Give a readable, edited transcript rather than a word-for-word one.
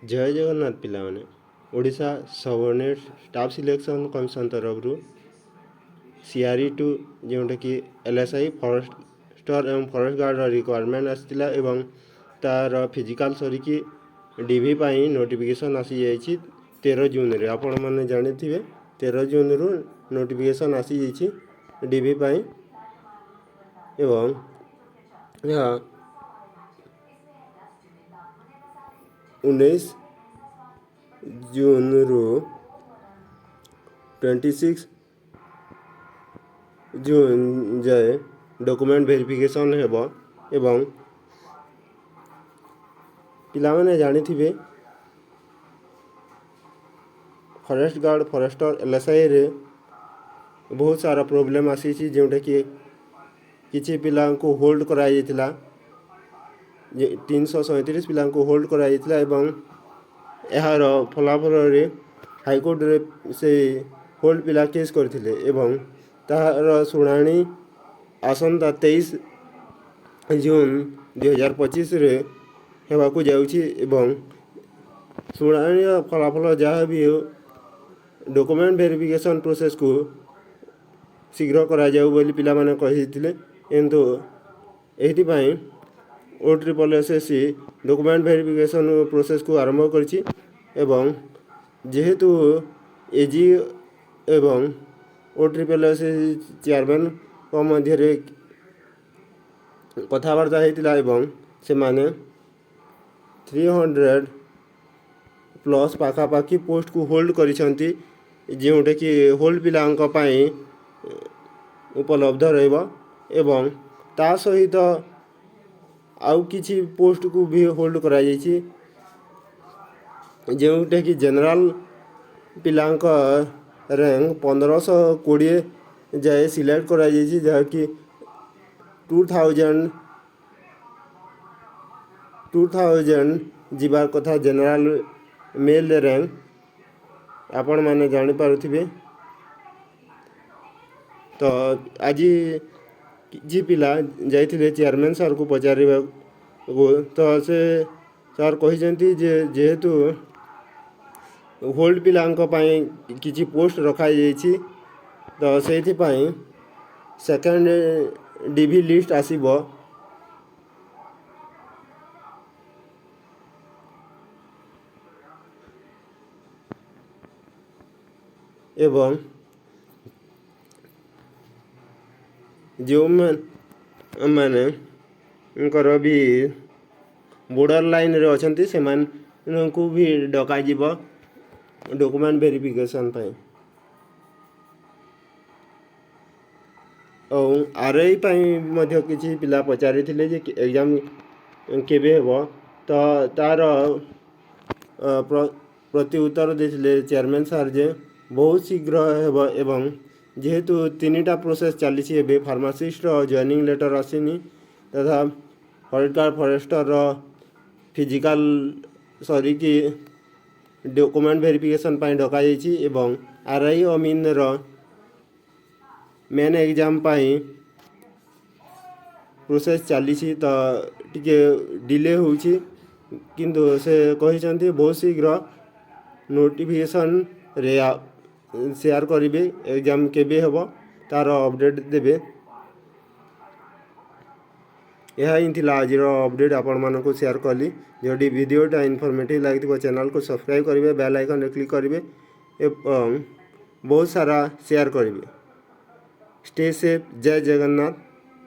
ଜୟ ଜଗନ୍ନାଥ ପିଲାମାନେ। Odisha ସବଅର୍ଡ଼ିନେଟ୍ staff selection commission ତରଫରୁ ସିଆର୍ଇ 2, ଯେଉଁଟାକି ଏଲ୍ଏସ୍ଆଇ, ଫରେଷ୍ଟର ଏବଂ ଫରେଷ୍ଟ ଗାର୍ଡ଼ର ରିକ୍ରୁଟମେଣ୍ଟ ଆସିଥିଲା ଏବଂ ତା'ର ଫିଜିକାଲ୍ ସରିକି ଡିଭି ପାଇଁ ନୋଟିଫିକେସନ୍ ଆସିଯାଇଛି 13 ଜୁନରେ। ଆପଣମାନେ ଜାଣିଥିବେ, 13 ଜୁନରୁ ନୋଟିଫିକେସନ୍ ଆସିଯାଇଛି ଡିଭି ପାଇଁ ଏବଂ ଏହା 19 ଜୁନରୁ 26 ଜୁନ୍ ଯାଏ ଡକୁମେଣ୍ଟ ଭେରିଫିକେସନ୍ ହେବ। ଏବଂ ପିଲାମାନେ ଜାଣିଥିବେ, ଫରେଷ୍ଟ ଗାର୍ଡ଼, ଫରେଷ୍ଟର, ଏଲ୍ଏସ୍ଆଇରେ ବହୁତ ସାରା ପ୍ରୋବ୍ଲେମ୍ ଆସିଛି, ଯେଉଁଟାକି କିଛି ପିଲାଙ୍କୁ ହୋଲ୍ଡ କରାଯାଇଥିଲା ଯେ 337 ପିଲାଙ୍କୁ ହୋଲ୍ଡ କରାଯାଇଥିଲା ଏବଂ ଏହାର ଫଳାଫଳରେ ହାଇକୋର୍ଟରେ ସେ ହୋଲ୍ଡ ପିଲା କେସ୍ କରିଥିଲେ ଏବଂ ତାହାର ଶୁଣାଣି ଆସନ୍ତା 23 ଜୁନ୍ 2025ରେ ହେବାକୁ ଯାଉଛି। ଏବଂ ଶୁଣାଣିର ଫଳାଫଳ ଯାହା ବି ହେଉ, ଡକୁମେଣ୍ଟ ଭେରିଫିକେସନ୍ ପ୍ରୋସେସ୍କୁ ଶୀଘ୍ର କରାଯାଉ ବୋଲି ପିଲାମାନେ କହିଥିଲେ। କିନ୍ତୁ ଏଇଥିପାଇଁ ଓ SSSC document verification ପ୍ରୋସେସ୍କୁ ଆରମ୍ଭ କରିଛି ଏବଂ ଯେହେତୁ ଏଜି ଏବଂ ଓ SSSC ଚେୟାରମ୍ୟାନ୍ଙ୍କ ମଧ୍ୟରେ କଥାବାର୍ତ୍ତା ହେଇଥିଲା ଏବଂ ସେମାନେ 300 ପ୍ଲସ୍ ପାଖାପାଖି ପୋଷ୍ଟକୁ ହୋଲ୍ଡ କରିଛନ୍ତି, ଯେଉଁଟାକି ହୋଲ୍ଡ ପିଲାଙ୍କ ପାଇଁ ଉପଲବ୍ଧ ରହିବ ଏବଂ ତା ସହିତ ଆଉ କିଛି ପୋଷ୍ଟକୁ ବି ହୋଲ୍ଡ କରାଯାଇଛି, ଯେଉଁଟାକି ଜେନେରାଲ ପିଲାଙ୍କ ର୍ୟାଙ୍କ 1520 ଯାଏ ସିଲେକ୍ଟ କରାଯାଇଛି, ଯାହାକି 2000 ଯିବାର କଥା ଜେନେରାଲ ମେଲ୍ ର୍ୟାଙ୍କ। ଆପଣମାନେ ଜାଣିପାରୁଥିବେ। ତ ଆଜି କିଛି ପିଲା ଯାଇଥିଲେ ଚେୟାରମ୍ୟାନ୍ ସାର୍କୁ ପଚାରିବାକୁ, ତ ସେ ସାର୍ କହିଛନ୍ତି ଯେ ଯେହେତୁ ହୋଲ୍ଡ ପିଲାଙ୍କ ପାଇଁ କିଛି ପୋଷ୍ଟ ରଖାଯାଇଛି, ତ ସେଇଥିପାଇଁ ସେକେଣ୍ଡ ଡିଭି ଲିଷ୍ଟ ଆସିବ। ଏବଂ ଯେଉଁମାନେ ମାନଙ୍କର ବି ବୋର୍ଡ଼ର ଲାଇନ୍ରେ ଅଛନ୍ତି, ସେମାନଙ୍କୁ ବି ଡକାଯିବ ଡକୁମେଣ୍ଟ ଭେରିଫିକେସନ୍ ପାଇଁ। ଆଉ ଆର୍ଆଇ ପାଇଁ ମଧ୍ୟ କିଛି ପିଲା ପଚାରିଥିଲେ ଯେ ଏକ୍ଜାମ୍ କେବେ ହେବ। ତ ତା'ର ପ୍ରତି ଉତ୍ତର ଦେଇଥିଲେ ଚେୟାରମ୍ୟାନ୍ ସାର୍ ଯେ ବହୁତ ଶୀଘ୍ର ହେବ। ଏବଂ ଯେହେତୁ ତିନିଟା ପ୍ରୋସେସ୍ ଚାଲିଛି ଏବେ, ଫାର୍ମାସିଷ୍ଟର ଜଏନିଂ ଲେଟର୍ ଆସିନି ତଥା ଫରେଷ୍ଟ ଗାର୍ଡ଼, ଫରେଷ୍ଟରର ଫିଜିକାଲ୍ ସରିକି ଡକୁମେଣ୍ଟ ଭେରିଫିକେସନ୍ ପାଇଁ ଡକାଯାଇଛି ଏବଂ ଆର୍ଆଇ ଅମିନର ମେନ୍ ଏକ୍ଜାମ୍ ପାଇଁ ପ୍ରୋସେସ୍ ଚାଲିଛି, ତ ଟିକେ ଡିଲେ ହେଉଛି। କିନ୍ତୁ ସେ କହିଛନ୍ତି, ବହୁତ ଶୀଘ୍ର ନୋଟିଫିକେସନ୍ରେ ସେୟାର କରିବେ, ଏକ୍ଜାମ୍ କେବେ ହେବ ତା'ର ଅପଡ଼େଟ୍ ଦେବେ। ଏହା ହିଁ ଥିଲା ଆଜିର ଅପଡ଼େଟ୍, ଆପଣମାନଙ୍କୁ ସେୟାର କଲି। ଯଦି ଭିଡ଼ିଓଟା ଇନଫର୍ମେଟିଭ୍ ଲାଗିଥିବ, ଚ୍ୟାନେଲକୁ ସବସ୍କ୍ରାଇବ୍ କରିବେ, ବେଲ୍ ଆଇକନ୍ରେ କ୍ଲିକ୍ କରିବେ ଏବଂ ବହୁତ ସାରା ସେୟାର କରିବେ। Stay safe. ଜୟ ଜଗନ୍ନାଥ।